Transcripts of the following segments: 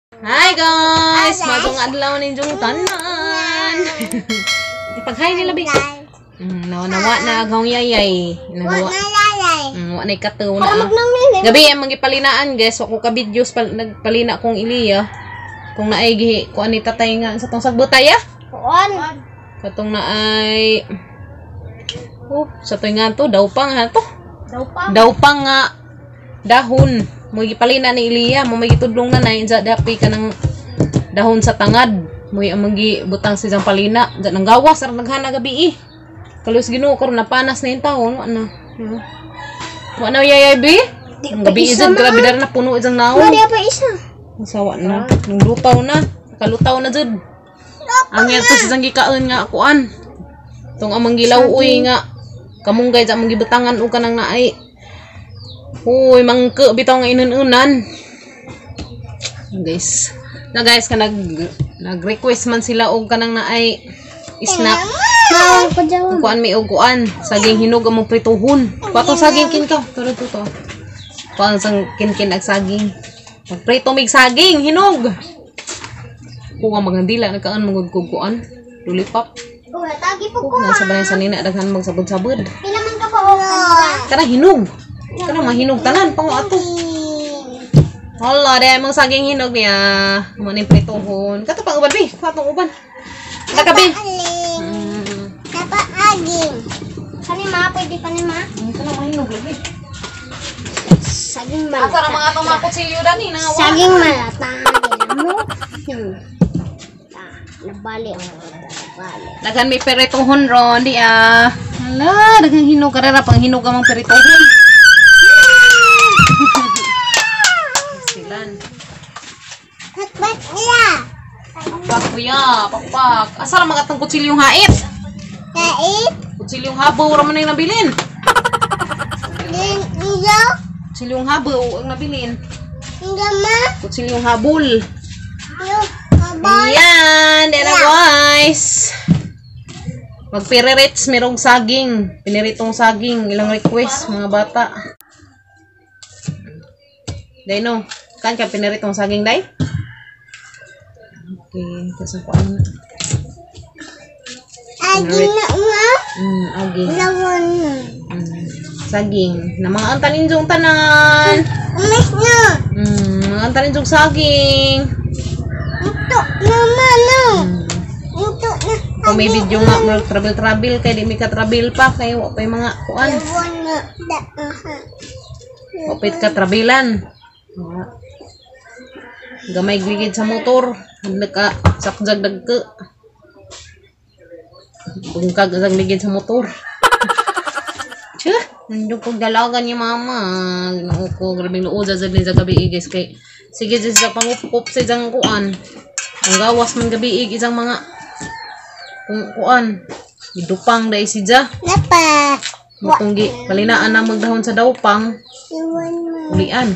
Hi guys! Magong adlaw ninyong tanan. Ipag-hi nila bi. Nawa-nawa na aghong yayay. Nagawa. Wa na kataw na. Gabi ang magipalinaan guys, wa ko ka videos nagpalina kong Iliya. Kung naay gihi kuan ni tatay nga sa tong sagbutay ah. Kuan. Katong naay oh, sa toy nga to dawpang ha to. Dawpang. Dawpang nga dahon. Mo gipalina ni Iliya, mo may gitudlong na nay dya dapi ka ng dahon sa tangad. Mo ang magibutang sa isang palina. Dya nang gawas ra naghana gabi eh. Kalos Ginoo karon napanas na yung taon, wa na. Wa na yayay bi. Ang gabi isa, izag grabe dara na puno izang naon. Wala pa isa. Sawa na. Nung lutaw na. Kalutaw na jud. Ang ito sa isang gikaon nga kuan. Tong amang gilaw uy nga kamunggay sa amang gibutangan og kanang naay. Uy, mangke bitaw nga inununan. Guys. Na guys ka nag-request man sila og kanang naay snack. Ma, pajawa. Kuan may og kuan, saging hinog among prituhon. Kuan saging kin ka. Turo to to. Kuan sang kinkin ag saging. Magprito mig saging hinog. Kuha magandila nagkaan mangud kog kuan. Lollipop. Wala tagi po ko. Nasa balay sa nina daghan magsabod-sabod. Pila man ka pa o kanila. Kana hinog. Kana mahinog tanan pango ato. Hala, dahil mong saging hinog niya. Mo ning prituhon. Kato pang uban bi. Katong uban. Nakabi. Dapat aging. Kani ma, pwede pa ni ma. Kana mahinog lagi. Saging malata. Asa ra mga atong mga kutsilyo dani nangawa. Saging malata. Mo. Nabali ang nabali. Daghan may perituhon ron di ah. Hala, daghang hinog karera pang hinog ang mga perituhon. Silan. Hakbat niya. Pakpak kuya, pakpak. Asa ra mga atong kutsilyong hait? Kait. Kutsilyong habaw ra man ang nabilin. Din iyo. Kutsilyong habaw ang nabilin. Iyo ma. Kutsilyong habol. Iyo. Habol. Ayan, dera guys. Magpirerits, merong saging. Piniritong saging, ilang request mga bata. Day no, kan ka piniritong saging day? Okay, kasi ko ano. Aging na nga. Aging. Lawan na. Saging. Na mga antanin yung tanan. Umis na. Mga antanin yung saging. Ito naman na. Ito na. Kung may video nga, mag travel-travel, kay di mi ka-travel pa, kay wa pa yung mga kuan. Lawan na. Da. Aha. Wa pa ka-travelan. Gamay gigid sa motor, nagka sakjag dagke. Bungkag ang ligid sa motor. Tsuh, nandun kong dalagan ni mama. Ginoo ko, grabing luod sa ni sa gabi guys kay sige sa pangup-up sa isang kuan. Ang gawas man gabi isang mga kung kuan. Gidupang dai si Ja. Napa. Mutong gi palinaan na magdahon sa dawpang. Lawan na. Ulian.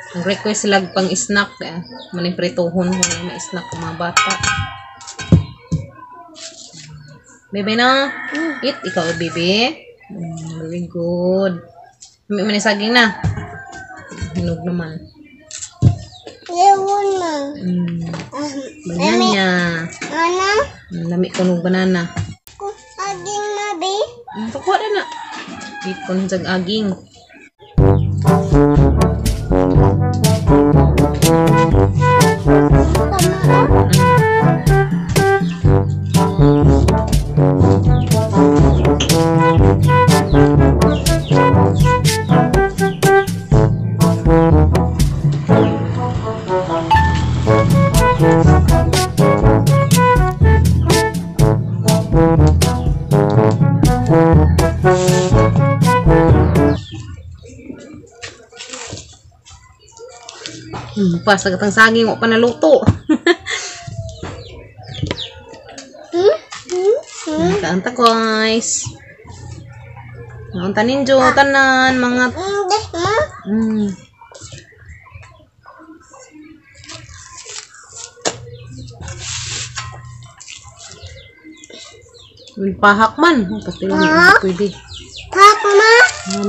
Ang request sila pang snack eh. Maning prituhon kung may snack ang mga bata. Bebe na. Eat ikaw bebe. Very good. May man saging na. Hinog naman. Lawan na. Banana. Ano? Lami ko ng banana. Aging na bi. Pakuha na na. Eat ko ng aging. Pa sa katang saging wa pa naluto. Kaanta guys. Ang taninjo tanan mga May pahak man. Pati lang pwede. Pahak ma?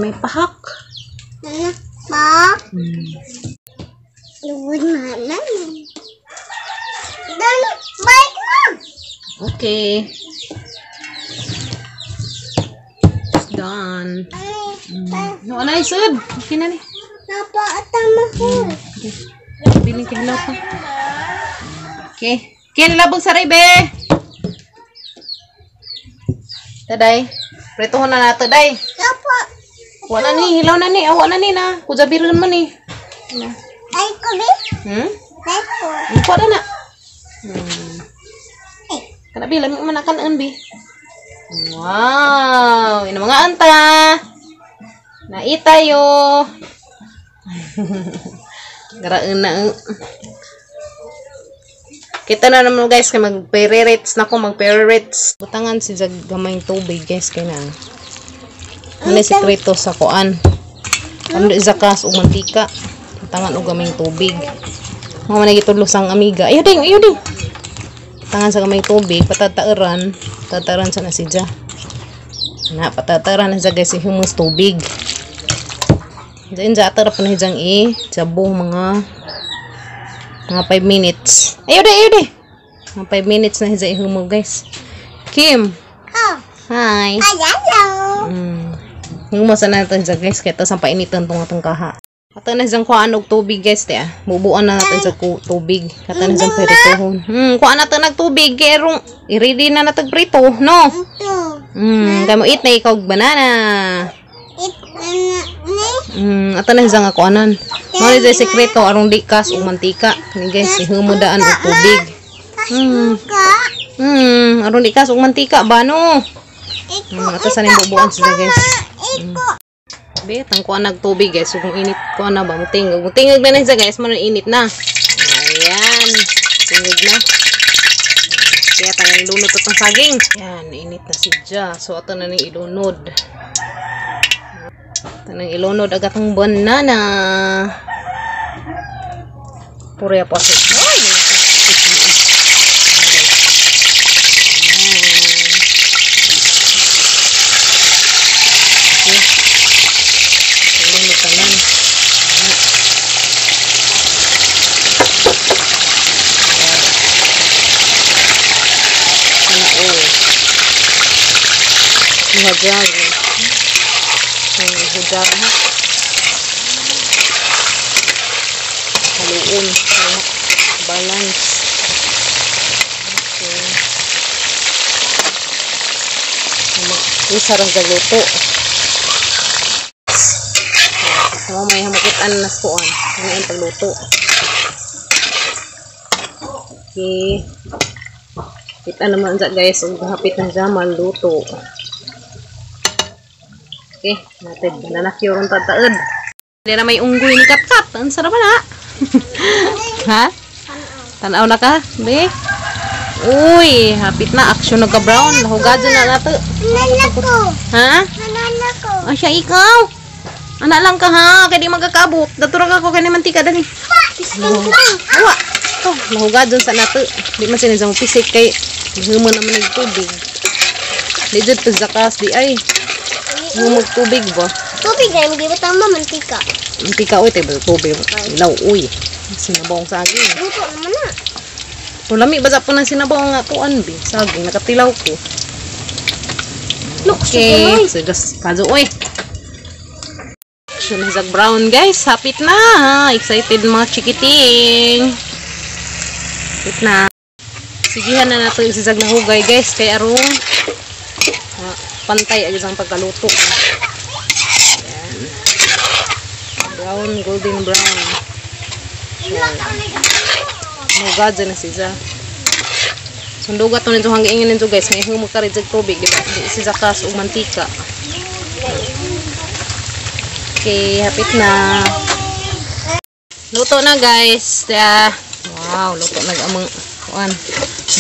May pahak. Ano? Pahak? Dan, balik mo. Okay. It's done. No, anay, sud. Okay na ni. Napaatama ko. Okay. Bilin kay hilaw pa. Okay. Okay, nilabog sa ribe. Taday. Pretohon na nato, day. Napa. Wala ni, hilaw na ni. Awa na ni na. Kujabiron man ni. Ay ko, be. Ay ko. Kuha na na. Kana bi, lami man akan bi. Wow! Ina mga anta. Naitayo. Garaan na. Kita na naman guys kay magpererets na ko, magpererets. Butangan si jag gamayng tubig guys kay na. Ano sikreto sa kuan? Ano zakas ug mantika? Butangan og gamayng tubig. Mga man gitudlo sang amiga. Ayo ding, ayo ding. Tangan sa gamay tubig, patataaran, tataaran sa na siya. Na patataaran na siya guys humus tubig. Diyan ja atara pa na siyang jabo mga 5 minutes. Ayo de, ayo de. Mga 5 minutes na siya ihumog guys. Kim. Oh. Hi. Hello. Humus na natin siya guys kay tas ang painitan tong atong kaha. Ato na siyang kuhaan og tubig guys te ah. Bubuan na natin sa tubig. Ato na siyang pritohon. Kuhaan natin nag tubig kay rong i-ready na natag prito, no? Kamo eat na ikaw og banana. Eat na. Ato na siyang kuanan. Mao ni sekreto arong di kas ug mantika. Ni guys, ihumodaan og tubig. Arong di kas ug mantika ba no? Ato sa ning bubuan siya guys. Be, tangkuan nagtubig guys. So, kung init ko na ba, mutingog. Mutingog na na siya guys, man init na. Ayan, tingog na. Kaya tayong ilunod itong saging. Ayan, init na siya. So, ito na nang ilunod. Ito nang ilunod agad ang banana. Purya po siya. Ay! Hujag. Hujag. Haluon. Balance. Okay. Isa rin sa luto. Sama may hamakitan na skuan. Ano yung pagluto. Okay. Kita naman dyan guys. Hapit na siya maluto. Okay, natin banana cure ang tataod. Hindi na may unggoy ni Katkat. Ang sarap na. Ha? Tanaw na ka, be? Uy, hapit na. Action nagka-brown. Lahugad na nato. Nanako. Ha? Nanako. Ay, siya ikaw. Ana lang ka ha. Kaya di magkakabot. Daturang ako kaya mantika. Dali. Awa. Ito, lahugad dyan sa nato. Di man sinadya mo pisik kay humo naman ng tubig. Di dyan pazakas. Di ay. Humog tubig ba? Tubig na yung gibot ang mantika. Mantika, uy. Tayo tubig. Ilaw, uy. Sinabong saging. Luto naman na. Lami ba sa po ng sinabong nga kuan, bi? Saging, nakatilaw ko. Look, Okay. So, just kazo, uy. So, nasa brown, guys. Hapit na. Excited mga chikiting. Hapit na. Sigihan na nato yung sisag na hugay, guys. Kay arong pantay ang isang pagkaluto. Ayan. Brown, golden brown. Muga dyan na siya. Sundugat to nito hanggang ingin nito guys. May humog ka rin sa tubig, di ba? Di siya kas ug mantika. Okay, hapit na. Luto na guys. Wow, luto na among kuan.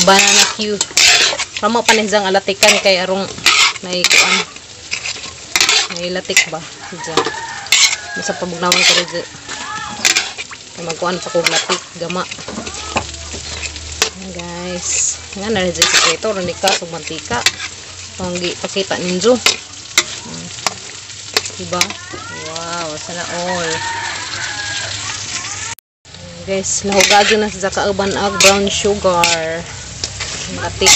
Banana cue. Ramo pa ni siyang alatikan kay arong may kuan. May latik ba? Diyan. Masa pabugnawan ko rin. Kay magkuan pa kog latik gama. Ayan, guys. Nga na rin sa sekreto, rin ka ug mantika. Panggi pakita ninyo. Diba? Wow, sana all. Guys, lahugado na sa kauban og brown sugar. Batik.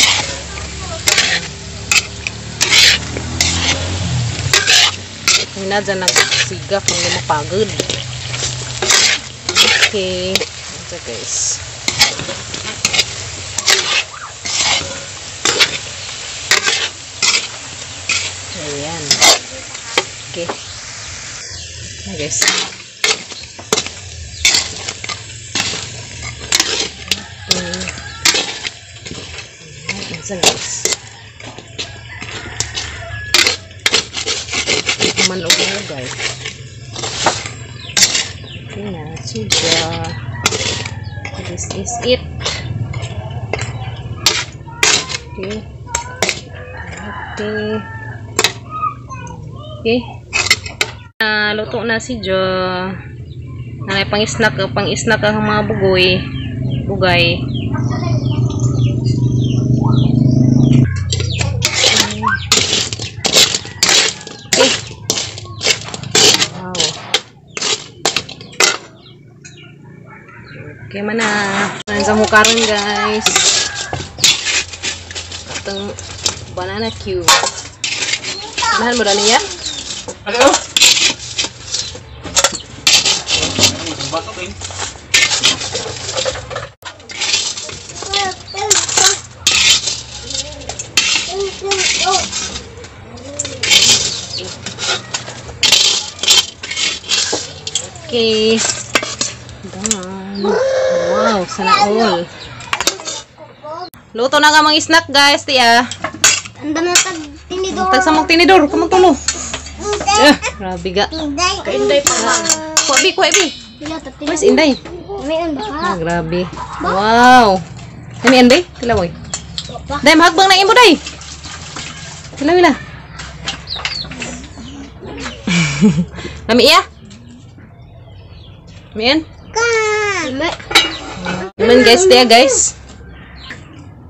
Hina dyan nagsiga kung hindi mapagod. Okay. Ito guys. Ayan. Okay. Ayan guys. Okay. Ayan guys. Manog na guys. Okay na. Sige. This is it. Okay. Okay. Okay. Luto na si Jo. Nanay pang-snack, pang-snack ang mga bugoy. Bugay. Okay. Wow. Okay man na. Sa mukaron guys. Atong banana cube. Mahal mo na niya? Hello? Okay. Done. Wow, sana all. Luto na nga mga snack guys, tiya. Anda na tag tinidor. Tag sa mong tinidor, kumang tulo. Eh, grabe ga. Kainday pa ba? Kuha bi, kuha bi. Where's Inday? May ba? Ah, grabe. Wow. Kami Inday? Tilaway. Day, mahagbang na imo day. Tilaway na. Lami iya? Mian? Ayan guys, tiya guys.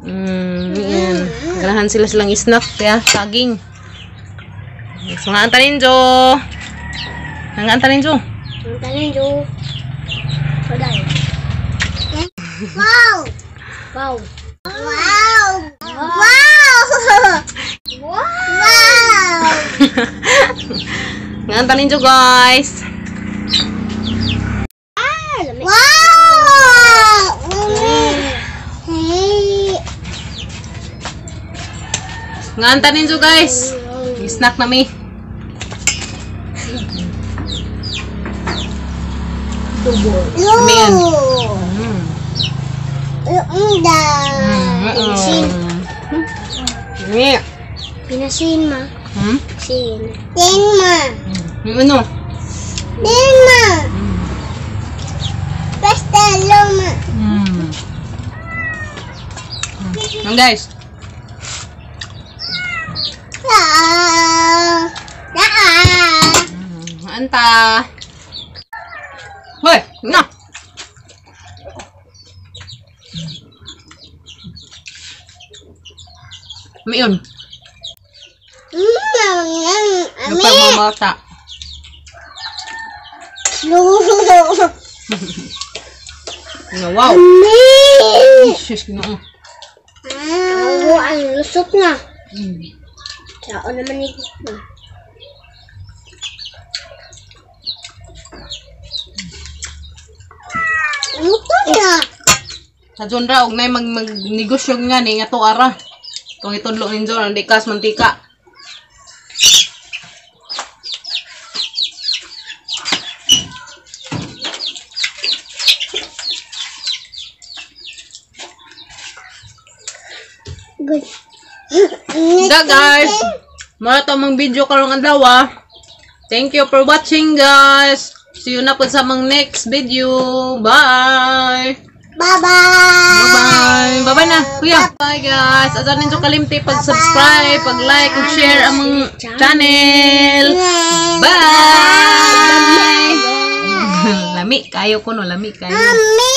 Mian. Ganahan sila silang snack, tiya. Saging. So, nga antanin, Jo. Nga antanin, Jo. Antanin, Jo. Wow! Wow! Wow! Wow! Wow! Nga antanin, Jo, guys. Wow! Hey! Nga antanin, Jo, guys. Snack na mi. Man. Pinasin. Pinasin ma. Hmm? Sin. Sin ma. Ano? Sin ma. Basta luma. Yan guys. Anta. Hoy, na. Miyon. Lupa mga bata. Wow. Sus, ginoo. Ang lusot na. Sao naman ito. Luto na. Sa John ra, og nay magnegosyo nga ni nga to ara. Itong itudlo ni John, hindi kas mantika. Good. Da guys, mara to among video karong adlaw. Thank you for watching guys. See you na po sa among next video. Bye. Bye-bye. Bye-bye. Bye-bye na, kuya. Bye guys. Asa ninyo kalimti pag-subscribe, pag-like, ug share among channel. Bye. Lami kayo kuno, lami kayo. Mami.